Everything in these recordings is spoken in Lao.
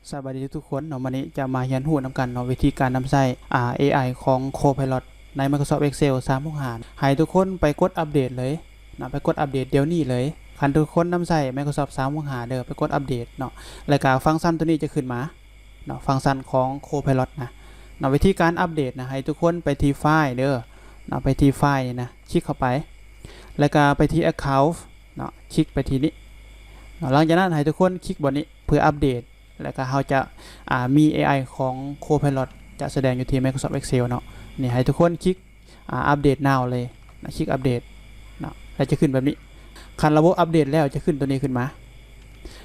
ສະບາຍດີທຸກໆຄົນເນາະ, ມື້ນີ້ຈະມາຮຽນຮູ້ນຳກັນເນາະ ວິທີການນຳໃຊ້ ອາ ເອໄອ ຂອງ Copilot ໃນ Microsoft Excel ສາມຫົກຫ້າ ໃຫ້ທຸກຄົນໄປກົດອັບເດດເລີຍເນາະ, ໄປກົດອັບເດດດຽວນີ້ເລີຍ. ຄັນທຸກຄົນນຳໃຊ້ Microsoft ສາມຫົກຫ້າເດີ ໄປກົດອັບເດດເນາະ, ແລ້ວກະຟັງຊັນໂຕນີ້ຈະຂຶ້ນມາເນາະ, ຟັງຊັນຂອງ Copilot ນະເນາະ. ວິທີການອັບເດດນະ ໃຫ້ທຸກຄົນໄປທີ່ File ເດີເນາະ, ໄປທີ່ File ນີ້ນະ, ຄລິກເຂົ້າໄປ ແລ້ວກະໄປທີ່ Account ເນາະ, ຄລິກໄປທີ່ນີ້ເນາະ. ຫຼັງຈາກນັ້ນໃຫ້ທຸກຄົນຄລິກບ່ອນນີ້ເພື່ອອັບເດດ ແລ້ວກະເຮົາຈະ ອາ ມີ ເອໄອ ຂອງ Copilot ຈະສະແດງຢູ່ທີ່ Microsoft Excel ເນາະ. ນີ້ໃຫ້ທຸກຄົນຄລິກ ອາ Update Now ເລີຍນະ, ຄລິກອັບເດດເນາະ, ແລ້ວຈະຂຶ້ນແບບນີ້. ຄັນລະບົບອັບເດດແລ້ວຈະຂຶ້ນໂຕນີ້ຂຶ້ນມາ,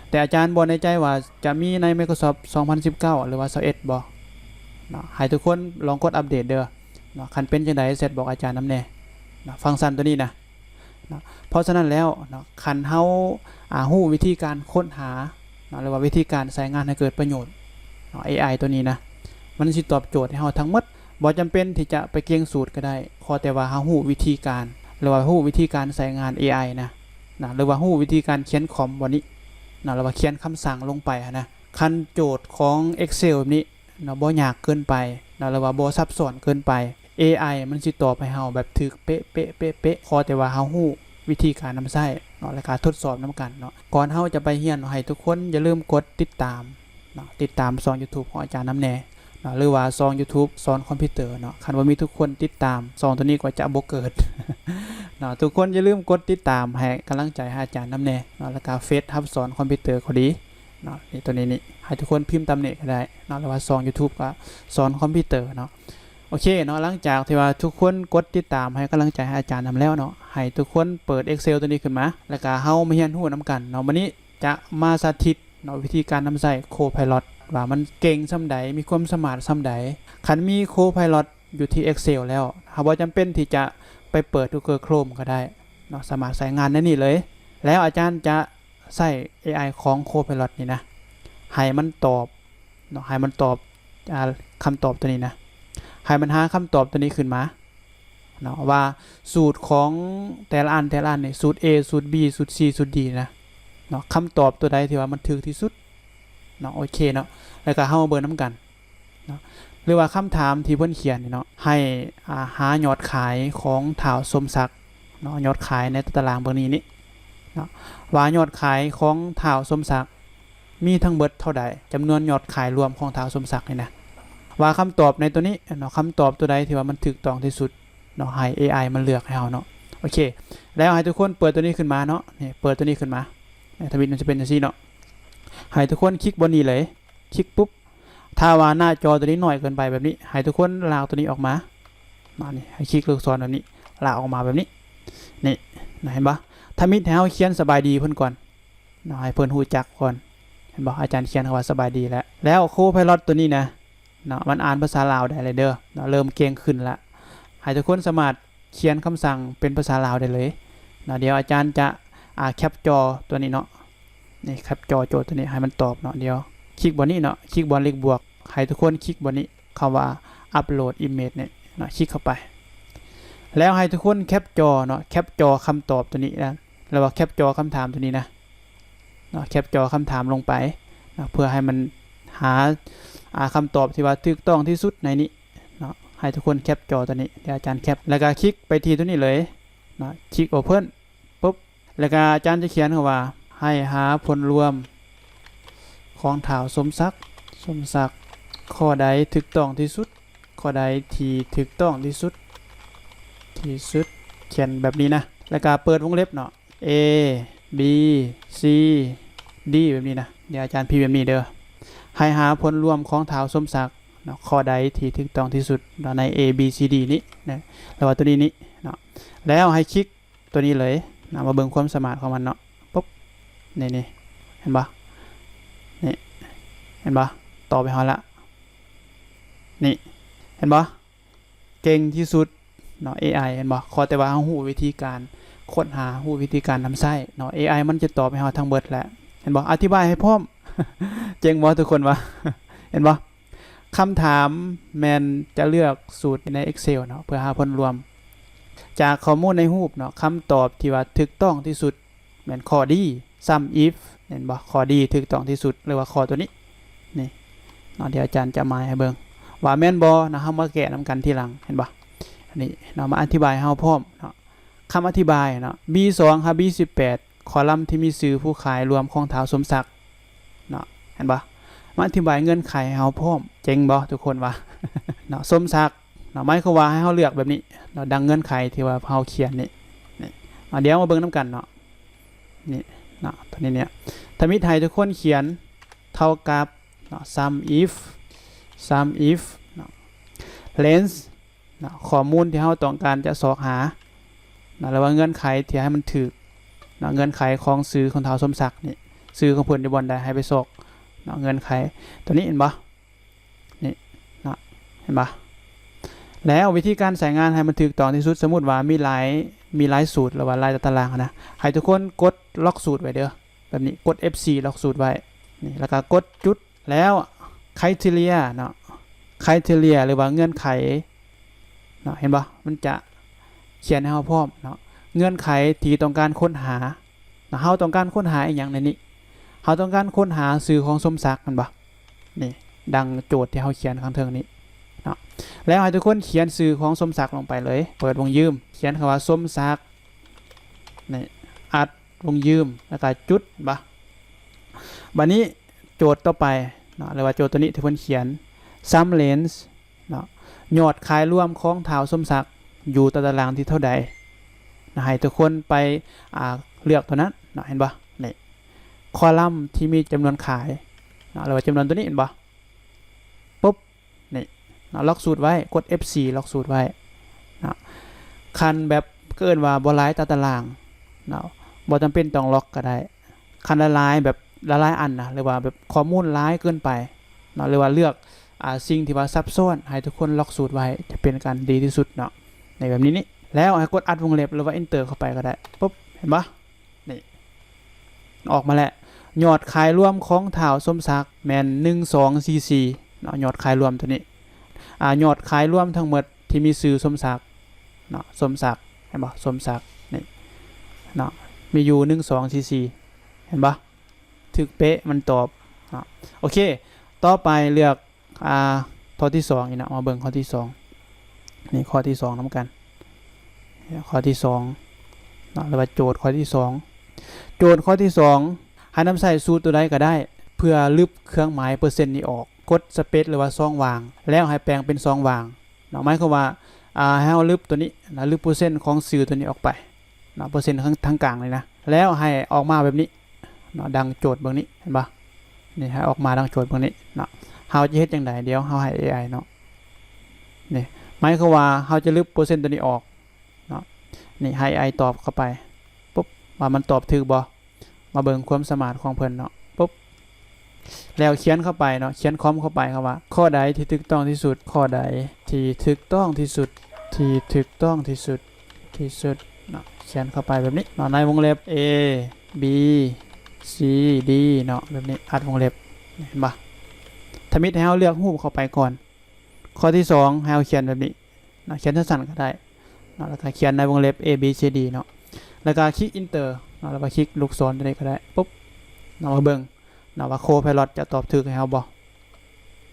ແຕ່ອາຈານບໍ່ແນ່ໃຈວ່າຈະມີໃນ Microsoft ສອງພັນສິບເກົ້າ ຫຼືວ່າ ຊາວເອັດ ບໍ່ເນາະ. ໃຫ້ທຸກຄົນລອງກົດອັບເດດເດີເນາະ, ຄັນເປັນຈັ່ງໃດແຊັດບອກອາຈານນຳແດ່ເນາະ, ຟັງຊັນໂຕນີ້ນະ. ເນາະ ເພາະສະນັ້ນແລ້ວເນາະ ຄັນເຮົາ ອາ ຮູ້ວິທີການຄົ້ນຫາເນາະ ຫຼືວ່າວິທີການໃຊ້ງານໃຫ້ເກີດປະໂຫຍດເນາະ, ເອໄອໂຕນີ້ນະ ມັນຊິຕອບໂຈດໃຫ້ເຮົາທັງໝົດ. ບໍ່ຈຳເປັນທີ່ຈະໄປເກັ່ງສູດກໍໄດ້, ຂໍແຕ່ວ່າເຮົາຮູ້ວິທີການ ຫຼືວ່າຮູ້ວິທີການໃຊ້ງານເອໄອນະ ນະ ຫຼືວ່າຮູ້ວິທີການຂຽນຄອມບໍ່ນີ້ນະ ຫຼືວ່າຂຽນຄຳສັ່ງລົງໄປຫັ້ນນະ. ຄັນໂຈດຂອງ Excel ແບບນີ້ ເນາະ ບໍ່ຍາກເກີນໄປເນາະ ຫຼືວ່າບໍ່ຊັບຊ້ອນເກີນໄປ, ເອໄອມັນຊິຕອບໃຫ້ເຮົາແບບຖືກເປະໆໆໆ, ຂໍແຕ່ວ່າເຮົາຮູ້ວິທີການນຳໃຊ້ເນາະ ແລ້ວກະທົດສອບນຳກັນເນາະ. ກ່ອນເຮົາຈະໄປຮຽນເນາະ ໃຫ້ທຸກຄົນຢ່າລືມກົດຕິດຕາມເນາະ, ຕິດຕາມຊ່ອງ YouTube ຂອງອາຈານນຳແດ່ເນາະ ຫຼືວ່າຊ່ອງ YouTube ສອນຄອມພິວເຕີເນາະ. ຄັນບໍ່ມີທຸກຄົນຕິດຕາມ ຊ່ອງໂຕນີ້ກໍຈະບໍ່ເກີດເນາະ. ທຸກຄົນຢ່າລືມກົດຕິດຕາມໃຫ້ກຳລັງໃຈໃຫ້ອາຈານນຳແດ່ເນາະ, ແລ້ວກະເຟສຮັບສອນຄອມພິວເຕີກໍດີ ເນາະ. ນີ້ ໂຕນີ້ນີ້ ໃຫ້ທຸກຄົນພິມຕຳນີ້ກໍໄດ້ເນາະ ຫຼືວ່າຊ່ອງ YouTube ກໍສອນຄອມພິວເຕີເນາະ. ໂອເຄເນາະ, ຫຼັງຈາກທີ່ວ່າທຸກຄົນກົດຕິດຕາມໃຫ້ກຳລັງໃຈໃຫ້ອາຈານນຳແລ້ວເນາະ, ໃຫ້ທຸກຄົນເປີດ Excel ໂຕນີ້ຂຶ້ນມາ ແລ້ວກະເຮົາມາຮຽນຮູ້ນຳກັນເນາະ. ມື້ນີ້ຈະມາສາທິດເນາະ ວິທີການນຳໃຊ້ Copilot ວ່າມັນເກັ່ງສ່ຳໃດ, ມີຄວາມສາມາດສ່ຳໃດ. ຄັນມີ Copilot ຢູ່ທີ່ Excel ແລ້ວ, ເຮົາບໍ່ຈຳເປັນທີ່ຈະໄປເປີດ Google Chrome ກໍໄດ້ເນາະ, ສາມາດໃຊ້ງານໃນນີ້ເລີຍ. ແລ້ວອາຈານຈະ ໃຊ້ ເອໄອ ຂອງ Copilot ນີ້ນະ ໃຫ້ມັນຕອບເນາະ, ໃຫ້ມັນຕອບ ອາ ຄຳຕອບໂຕນີ້ນະ, ໃຫ້ມັນຫາຄຳຕອບໂຕນີ້ຂຶ້ນມາເນາະ ວ່າສູດຂອງແຕ່ລະອັນ ແຕ່ລະອັນນີ້ ສູດ A ສູດ B ສູດ C ສູດ D ນະເນາະ, ຄຳຕອບໂຕໃດທີ່ວ່າມັນຖືກທີ່ສຸດເນາະ. ໂອເຄເນາະ, ແລ້ວກໍເຮົາມາເບິ່ງນຳກັນ ເນາະ ຫຼືວ່າຄຳຖາມທີ່ເພິ່ນຂຽນນີ້ເນາະ, ໃຫ້ ອາ ຫາຍອດຂາຍຂອງທ້າວສົມສັກເນາະ, ຍອດຂາຍໃນຕາຕະລາງເບິ່ງນີ້ນີ້ເນາະ, ວ່າຍອດຂາຍຂອງທ້າວສົມສັກມີທັງເບິດເທົ່າໃດ, ຈຳນວນຍອດຂາຍລວມຂອງທ້າວສົມສັກນີ້ນະ, ວ່າຄຳຕອບໃນໂຕນີ້ເນາະ, ຄຳຕອບໂຕໃດທີ່ວ່າມັນຖືກຕ້ອງທີ່ສຸດເນາະ, ໃຫ້ ເອໄອ ມັນເລືອກໃຫ້ເຮົາເນາະ. ໂອເຄ ແລ້ວໃຫ້ທຸກຄົນເປີດໂຕນີ້ຂຶ້ນມາເນາະ, ນີ້ ເປີດໂຕນີ້ຂຶ້ນມາ, ໃນທຳອິດມັນຈະເປັນຈັ່ງຊີ້ເນາະ, ໃຫ້ທຸກຄົນຄລິກບ່ອນນີ້ເລີຍ. ຄລິກປຸບ ຖ້າວ່າໜ້າຈໍໂຕນີ້ນ້ອຍເກີນໄປແບບນີ້ ໃຫ້ທຸກຄົນລາກໂຕນີ້ອອກມາ ມານີ້ ໃຫ້ຄລິກລູກສອນແບບນີ້ ລາກອອກມາແບບນີ້ ນີ້ນະ ເຫັນບໍ່? ທຳອິດໃຫ້ເຮົາຂຽນສະບາຍດີເພິ່ນກ່ອນເນາະ, ໃຫ້ເພິ່ນຮູ້ຈັກກ່ອນ ເຫັນບໍ່? ອາຈານຂຽນຄຳວ່າສະບາຍດີແລ້ວ ແລ້ວ Copilot ໂຕນີ້ນະເນາະ ມັນອ່ານພາສາລາວໄດ້ແລ້ວເດີເນາະ, ເລີ່ມເກັ່ງຂຶ້ນລະ. ໃຫ້ທຸກຄົນສາມາດຂຽນຄຳສັ່ງເປັນພາສາລາວໄດ້ເລີຍເນາະ. ດຽວອາຈານຈະ ອາ ແຄັບຈໍໂຕນີ້ເນາະ, ນີ້ ແຄັບຈໍໂຈດໂຕນີ້ໃຫ້ມັນຕອບເນາະ. ດຽວຄລິກບ່ອນນີ້ເນາະ, ຄລິກບ່ອນເລກບວກ, ໃຫ້ທຸກຄົນຄລິກບ່ອນນີ້ ຄຳວ່າ Upload Image ນີ້ເນາະ, ຄລິກເຂົ້າໄປ ແລ້ວໃຫ້ທຸກຄົນແຄັບຈໍເນາະ, ແຄັບຈໍຄຳຕອບໂຕນີ້ນະ ຫຼືວ່າແຄັບຈໍຄຳຖາມໂຕນີ້ນະເນາະ, ແຄັບຈໍຄຳຖາມລົງໄປເນາະ ເພື່ອໃຫ້ມັນຫາ ອາ ຄຳຕອບທີ່ວ່າຖືກຕ້ອງທີ່ສຸດໃນນີ້ເນາະ. ໃຫ້ທຸກຄົນແຄັບຈໍໂຕນີ້ ດຽວອາຈານແຄັບ ແລ້ວກໍຄລິກໄປທີ່ໂຕນີ້ເລີຍເນາະ, ຄລິກ Open ປຸບ ແລ້ວກະອາຈານຈະຂຽນຄຳວ່າ ໃຫ້ຫາຜົນລວມຂອງທ້າວສົມສັກ, ສົມສັກ ຂໍ້ໃດຖືກຕ້ອງທີ່ສຸດ, ຂໍ້ໃດທີ່ຖືກຕ້ອງທີ່ສຸດ, ທີ່ສຸດ ຂຽນແບບນີ້ນະ ແລ້ວກະເປີດວົງເລັບເນາະ, A B C D ແບບນີ້ນະ. ດຽວອາຈານພິມແບບນີ້ເດີ, ໃຫ້ຫາຜົນລວມຂອງທ້າວສົມສັກເນາະ, ຂໍ້ໃດທີ່ຖືກຕ້ອງທີ່ສຸດເນາະ ໃນ A B C D ນີ້ນະ ຫຼືວ່າໂຕນີ້ນີ້ເນາະ, ແລ້ວໃຫ້ຄລິກ ໂຕນີ້ເລີຍນະ, ມາເບິ່ງຄວາມສາມາດຂອງມັນເນາະ. ປຸບ ນີ້ ນີ້ ເຫັນບໍ່? ນີ້ ເຫັນບໍ່? ຕອບໃຫ້ເຮົາລະ ນີ້ ເຫັນບໍ່? ເກັ່ງທີ່ສຸດເນາະ ເອໄອ ເຫັນບໍ່? ຂໍແຕ່ວ່າເຮົາຮູ້ວິທີການຄົ້ນຫາ, ຮູ້ວິທີການນຳໃຊ້ເນາະ, ເອໄອ ມັນຈະຕອບໃຫ້ເຮົາທັງເບິດແຫຼະ ເຫັນບໍ່? ອະທິບາຍໃຫ້ພ້ອມ ເກັ່ງບໍ່ທຸກຄົນວ່າ? ເຫັນບໍ່? ຄຳຖາມແມ່ນຈະເລືອກສູດໃນ Excel ເນາະ ເພື່ອຫາຜົນລວມຈາກຂໍ້ມູນໃນຮູບເນາະ. ຄຳຕອບທີ່ວ່າຖືກຕ້ອງທີ່ສຸດແມ່ນຂໍ້ D, sum if ແມ່ນບໍ່? ຂໍ້ D ຖືກຕ້ອງທີ່ສຸດ ຫຼືວ່າຂໍ້ໂຕນີ້ ນີ້ເນາະ ດຽວອາຈານຈະໝາຍໃຫ້ເບິ່ງວ່າແມ່ນບໍ່ເນາະ ເຮົາມາແກ້ນຳກັນທີຫຼັງ ເຫັນບໍ່? ອັນນີ້ເນາະ ມາອະທິບາຍໃຫ້ເຮົາພ້ອມເນາະ. ຄຳອະທິບາຍເນາະ ບີສອງຫາບີສິບແປດ ຄໍລັມທີ່ມີຊື່ຜູ້ຂາຍລວມຂອງທ້າວສົມສັກເນາະ ເຫັນບໍ່? ມາອະທິບາຍເງື່ອນໄຂໃຫ້ເຮົາພ້ອມ. ເຈັງບໍ່ທຸກຄົນວ່າເນາະ? ສົມສັກ ເນາະ ໝາຍຄວາມວ່າໃຫ້ເຮົາເລືອກແບບນີ້ເນາະ ດັ່ງເງື່ອນໄຂທີ່ວ່າເຮົາຂຽນນີ້ ນີ້ເນາະ. ດຽວມາເບິ່ງນຳກັນເນາະ ນີ້ເນາະ ຕົວນີ້ເນຍ ທຳອິດໃຫ້ທຸກຄົນຂຽນເທົ່າກັບເນາະ sum if sum if ເນາະ range ເນາະ ຂໍ້ມູນທີ່ເຮົາຕ້ອງການຈະຊອກຫາເນາະ ຫຼືວ່າເງື່ອນໄຂທີ່ໃຫ້ມັນຖືກເນາະ ເງື່ອນໄຂຂອງຊື່ຂອງທ້າວສົມສັກນີ້ ຊື່ຂອງເພິ່ນຢູ່ບ່ອນໃດ ໃຫ້ໄປຊອກເນາະ ເງື່ອນໄຂຕົວນີ້ ເຫັນບໍ່? ນີ້ເນາະ ເຫັນບໍ່? ແລ້ວວິທີການໃຊ້ງານໃຫ້ມັນຖືກຕ້ອງທີ່ສຸດ ສົມມຸດວ່າມີຫຼາຍ ມີຫຼາຍສູດ ຫຼືວ່າຫຼາຍຕາຕະລາງນະ ໃຫ້ທຸກຄົນກົດລັອກສູດໄວ້ເດີ ແບບນີ້ ກົດເອັຟສີ່ລັອກສູດໄວ້ ນີ້ ແລ້ວກໍກົດຈຸດ ແລ້ວ criteria ເນາະ criteria ຫຼືວ່າເງື່ອນໄຂເນາະ ເຫັນບໍ່? ມັນຈະຂຽນໃຫ້ເຮົາພ້ອມເນາະ ເງື່ອນໄຂທີ່ຕ້ອງການຄົ້ນຫາເນາະ ເຮົາຕ້ອງການຄົ້ນຫາອີ່ຫຍັງໃນນີ້? ເຮົາຕ້ອງການຄົ້ນຫາຊື່ຂອງສົມສັກ ແມ່ນບໍ່? ນີ້ ດັ່ງໂຈດທີ່ເຮົາຂຽນຂ້າງເທິງນີ້ເນາະ ແລ້ວໃຫ້ທຸກຄົນຂຽນຊື່ຂອງສົມສັກລົງໄປເລີຍ ເປີດວົງຢືມ ຂຽນຄຳວ່າສົມສັກ ນີ້ ອັດວົງຢືມ ແລ້ວກໍຈຸດ ເຫັນບໍ່? ບັດນີ້ໂຈດຕໍ່ໄປເນາະ ຫຼືວ່າໂຈດຕົວນີ້ທີ່ເພິ່ນຂຽນ sum range ເນາະ ຍອດຂາຍລວມຂອງທ້າວສົມສັກຢູ່ຕາຕະລາງທີ່ເທົ່າໃດນະ ໃຫ້ທຸກຄົນໄປ ອ່າ ເລືອກຕົວນັ້ນເນາະ ເຫັນບໍ່? ນີ້ ຄໍລັມທີ່ມີຈຳນວນຂາຍເນາະ ຫຼືວ່າຈຳນວນຕົວນີ້ ເຫັນບໍ່? ປຸບ ນີ້ເນາະ ລັອກສູດໄວ້ ກົດເອັຟສີ່ລັອກສູດໄວ້ເນາະ. ຄັນແບບ ເອີ້ນວ່າບໍ່ຫຼາຍຕາຕະລາງເນາະ ບໍ່ຈຳເປັນຕ້ອງລັອກກໍໄດ້. ຄັນຫຼາຍໆ ແບບຫຼາຍໆອັນນະ ຫຼືວ່າແບບຂໍ້ມູນຫຼາຍເກີນໄປເນາະ ຫຼືວ່າເລືອກ ອ່າ ສິ່ງທີ່ວ່າຊັບຊ້ອນ ໃຫ້ທຸກຄົນລັອກສູດໄວ້ ຈະເປັນການດີທີ່ສຸດເນາະ ໃນແບບນີ້ນີ້. ແລ້ວໃຫ້ກົດອັດວົງເລັບ ຫຼືວ່າ enter ເຂົ້າໄປກໍໄດ້. ປຸບ ເຫັນບໍ່? ນີ້ ອອກມາແລ້ວ ຍອດຂາຍລວມຂອງທ້າວສົມສັກແມ່ນ ໜຶ່ງສອງສີ່ສີ່ເນາະ ຍອດຂາຍລວມຕົວນີ້ ອາ ຍອດຂາຍລວມທັງໝົດທີ່ມີຊື່ສົມສັກເນາະ ສົມສັກ ເຫັນບໍ່? ສົມສັກ ນີ້ເນາະ ມີຢູ່ ໜຶ່ງສອງສີ່ສີ່ ເຫັນບໍ່? ຖືກເປະ ມັນຕອບເນາະ. ໂອເຄ ຕໍ່ໄປເລືອກ ອ່າ ຂໍ້ທີສອງນີ້ເນາະ ມາເບິ່ງຂໍ້ທີສອງ ນີ້ຂໍ້ທີສອງນຳກັນ ຂໍ້ທີສອງເນາະ ຫຼືວ່າໂຈດຂໍ້ທີສອງ. ໂຈດຂໍ້ທີສອງ ໃຫ້ນຳໃຊ້ສູດຕົວໃດກໍໄດ້ ເພື່ອລຶບເຄື່ອງໝາຍເປີເຊັນນີ້ອອກ ກົດ space ຫຼືວ່າຊ່ອງວ່າງ ແລ້ວໃຫ້ແປງເປັນຊ່ອງວ່າງເນາະ. ໝາຍຄວາມວ່າ ອ່າ ໃຫ້ເຮົາລຶບຕົວນີ້ນະ ລຶບເປີເຊັນຂອງຊື່ຕົວນີ້ອອກໄປເນາະ ເປີເຊັນທາງ ທາງກາງນີ້ນະ ແລ້ວໃຫ້ອອກມາແບບນີ້ ເນາະ ດັ່ງໂຈດເບິ່ງນີ້ ເຫັນບໍ່? ນີ້ ໃຫ້ອອກມາດັ່ງໂຈດເບິ່ງນີ້ເນາະ. ເຮົາຈະເຮັດຈັ່ງໃດ? ດຽວເຮົາໃຫ້ ເອໄອ ເນາະ ນີ້ ໝາຍຄວາມວ່າເຮົາຈະລຶບເປີເຊັນຕົວນີ້ອອກເນາະ. ນີ້ ໃຫ້ ເອໄອ ຕອບເຂົ້າໄປ ປຸບ ວ່າມັນຕອບຖືກບໍ່? ມາເບິ່ງຄວາມສາມາດຂອງເພິ່ນເນາະ ປຸບ ແລ້ວຂຽນເຂົ້າໄປເນາະ ຂຽນຄອມເຂົ້າໄປ ຄຳວ່າ ຂໍ້ໃດທີ່ຖືກຕ້ອງທີ່ສຸດ ຂໍ້ໃດທີ່ຖືກຕ້ອງທີ່ສຸດ ທີ່ຖືກຕ້ອງທີ່ສຸດ ທີ່ສຸດເນາະ ຂຽນເຂົ້າໄປແບບນີ້ເນາະ ໃນວົງເລັບ A B C D ເນາະ ແບບນີ້ ອັດວົງເລັບ ເຫັນບໍ່? ທຳອິດໃຫ້ເຮົາເລືອກຮູບເຂົ້າໄປກ່ອນ. ຂໍ້ທີສອງ ໃຫ້ເຮົາຂຽນແບບນີ້ເນາະ ຂຽນສັ້ນໆກໍໄດ້ເນາະ ແລ້ວກໍຂຽນໃນວົງເລັບ A B C D ເນາະ ແລ້ວກໍຄລິກ Enter ເນາະ ແລ້ວກໍຄລິກລູກສອນຕົວນີ້ກໍໄດ້ ປຸບເນາະ ມາເບິ່ງເນາະວ່າ Copilot ຈະຕອບຖືກໃຫ້ເຮົາບໍ່?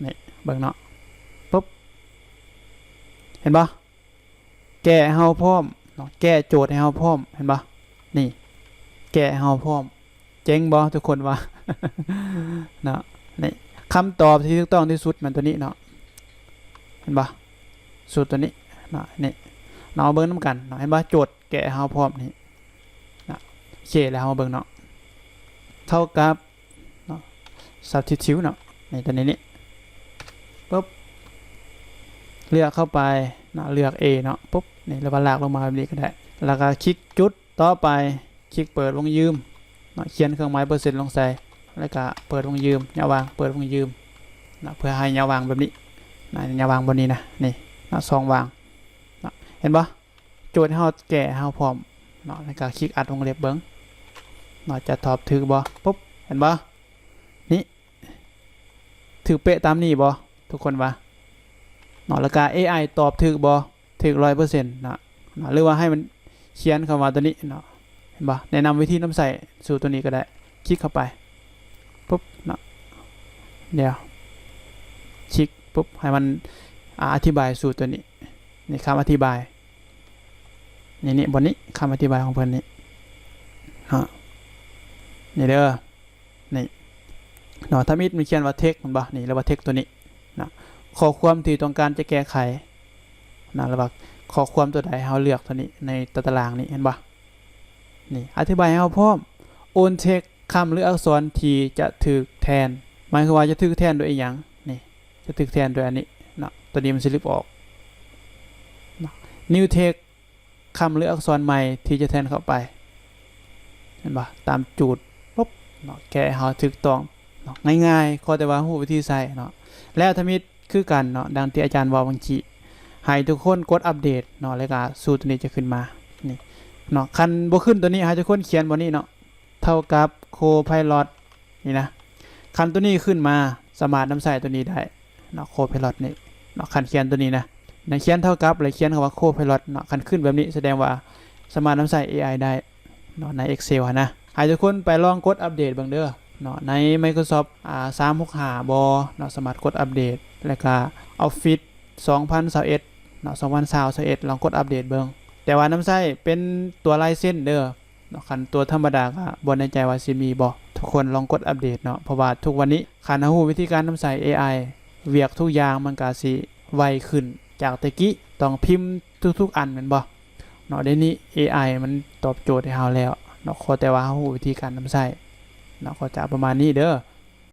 ນີ້ ເບິ່ງເນາະ ປຸບ ເຫັນບໍ່? ແກ້ໃຫ້ເຮົາພ້ອມເນາະ ແກ້ໂຈດໃຫ້ເຮົາພ້ອມ ເຫັນບໍ່? ນີ້ ແກ້ໃຫ້ເຮົາພ້ອມ ເຈັງບໍ່ທຸກຄົນວ່າ? ເນາະ ນີ້ ຄຳຕອບທີ່ຖືກຕ້ອງທີ່ສຸດແມ່ນຕົວນີ້ເນາະ ເຫັນບໍ່? ສູດຕົວນີ້ເນາະ ນີ້ເນາະ ເບິ່ງນຳກັນເນາະ ເຫັນບໍ່? ໂຈດແກ້ໃຫ້ເຮົາພ້ອມນີ້ເນາະ ໂອເຄ ແລ້ວເຮົາມາເບິ່ງເນາະ ເທົ່າກັບ ເນາະ substitute ເນາະ ໃນຕົວນີ້ນີ້ ປຶບ ເລືອກເຂົ້າໄປເນາະ ເລືອກ A ເນາະ ປຶບ ນີ້ ຫຼືວ່າລາກລົງມາແບບນີ້ກໍໄດ້ ແລ້ວກໍຄລິກຈຸດ ຕໍ່ໄປຄລິກເປີດວົງຢືມເນາະ ຂຽນເຄື່ອງໝາຍເປີເຊັນລົງໃສ່ ແລ້ວກໍເປີດວົງຢືມ ຍະຫວ່າງ ເປີດວົງຢືມເນາະ ເພື່ອໃຫ້ຍະຫວ່າງແບບນີ້ນະ ຍະຫວ່າງແບບນີ້ນະ ນີ້ເນາະ ຊ່ອງຫວ່າງເນາະ ເຫັນບໍ່? ໂຈດໃຫ້ເຮົາແກ້ໃຫ້ເຮົາພ້ອມເນາະ ແລ້ວກໍຄລິກອັດວົງເລັບເບິ່ງເນາະ ຈະຕອບຖືກບໍ່? ປຸບ ເຫັນບໍ່? ນີ້ ຖືກເປະຕາມນີ້ບໍ່? ທຸກຄົນວ່າເນາະ ແລ້ວກໍ ເອໄອ ຕອບຖືກບໍ່? ຖືກຮ້ອຍເປີເຊັນເນາະ ເນາະ ຫຼືວ່າໃຫ້ມັນຂຽນຄຳວ່າຕົວນີ້ເນາະ ເຫັນບໍ່? ແນະນຳວິທີນຳໃຊ້ສູດຕົວນີ້ກໍໄດ້ ຄລິກເຂົ້າໄປ ປຶບ ເນາະ ດຽວ ທິກປຸບ ໃຫ້ມັນ ອາ ອະທິບາຍສູດຕົວນີ້. ນີ້ຄຳອະທິບາຍ ນີ້ ນີ້ ບ່ອນນີ້ ຄຳອະທິບາຍຂອງເພິ່ນນີ້ເນາະ ນີ້ເດີ ນີ້ເນາະ ທຳອິດມັນຂຽນວ່າ text ແມ່ນບໍ່? ນີ້ ຫຼືວ່າ text ຕົວນີ້ເນາະ ຂໍ້ຄວາມທີ່ຕ້ອງການຈະແກ້ໄຂເນາະ ຫຼືວ່າຂໍ້ຄວາມຕົວໃດ ເຮົາເລືອກຕົວນີ້ໃນຕາຕະລາງນີ້ ເຫັນບໍ່? ນີ້ ອະທິບາຍໃຫ້ເຮົາພ້ອມ old text ຄຳ ຫຼື ອັກສອນທີ່ຈະຖືກແທນ ໝາຍຄວາມວ່າຈະຖືກແທນໂດຍອີ່ຫຍັງ? ນີ້ ຈະຖືກແທນໂດຍອັນນີ້ເນາະ ຕົວນີ້ມັນຊິລຶບອອກເນາະ new text ຄຳ ຫຼື ອັກສອນໃໝ່ທີ່ຈະແທນເຂົ້າໄປ ເຫັນບໍ່? ຕາມໂຈດ ປຸບເນາະ ແກ້ໃຫ້ເຮົາຖືກຕ້ອງເນາະ ງ່າຍໆ ຂໍແຕ່ວ່າຮູ້ວິທີໃຊ້ເນາະ ແລ້ວທຳອິດຄືກັນເນາະ ດັ່ງທີ່ອາຈານເວົ້າເມື່ອກີ້ ໃຫ້ທຸກຄົນກົດອັບເດດເນາະ ແລ້ວກະສູດຕົວນີ້ຈະຂຶ້ນມາ ນີ້ເນາະ ຄັນບໍ່ຂຶ້ນຕົວນີ້ ໃຫ້ທຸກຄົນຂຽນບ່ອນນີ້ເນາະ ເທົ່າກັບ Copilot ນີ້ນະ ຄັນຕົວນີ້ຂຶ້ນມາ ສາມາດນຳໃຊ້ຕົວນີ້ໄດ້ເນາະ Copilot ນີ້ເນາະ ຄັນຂຽນຕົວນີ້ນະ ໃນຂຽນເທົ່າກັບ ແລະ ຂຽນຄຳວ່າ Copilot ເນາະ ຄັນຂຶ້ນແບບນີ້ ສະແດງວ່າສາມາດນຳໃຊ້ ເອໄອ ໄດ້ເນາະ ໃນ Excel ຫັ້ນນະ ໃຫ້ທຸກຄົນໄປລອງກົດອັບເດດເບິ່ງເດີເນາະ ໃນ Microsoft ອາ ສາມຫົກຫ້າບໍເນາະ ສາມາດກົດອັບເດດ ແລ້ວກະ Office ສອງພັນຊາວເອັດເນາະ ສອງພັນຊາວ ຊາວເອັດ ລອງກົດອັບເດດເບິ່ງ ແຕ່ວ່ານຳໃຊ້ເປັນຕົວລາຍເຊັນເດີ ເນາະ ຄັນຕົວທຳມະດາກໍບໍ່ແນ່ໃຈວ່າຊິມີບໍ່ ທຸກຄົນລອງກົດອັບເດດເນາະ ເພາະວ່າທຸກວັນນີ້ຄັນເຮົາຮູ້ວິທີການນຳໃຊ້ ເອໄອ ວຽກທຸກຢ່າງມັນກໍຊິໄວຂຶ້ນຈາກແຕ່ກີ້ ຕ້ອງພິມທຸກໆອັນແມ່ນບໍ່ເນາະ ດຽວນີ້ ເອໄອ ມັນຕອບໂຈດໃຫ້ເຮົາແລ້ວເນາະ ຂໍແຕ່ວ່າເຮົາຮູ້ວິທີການນຳໃຊ້ເນາະ ກໍຈະປະມານນີ້ເດີ.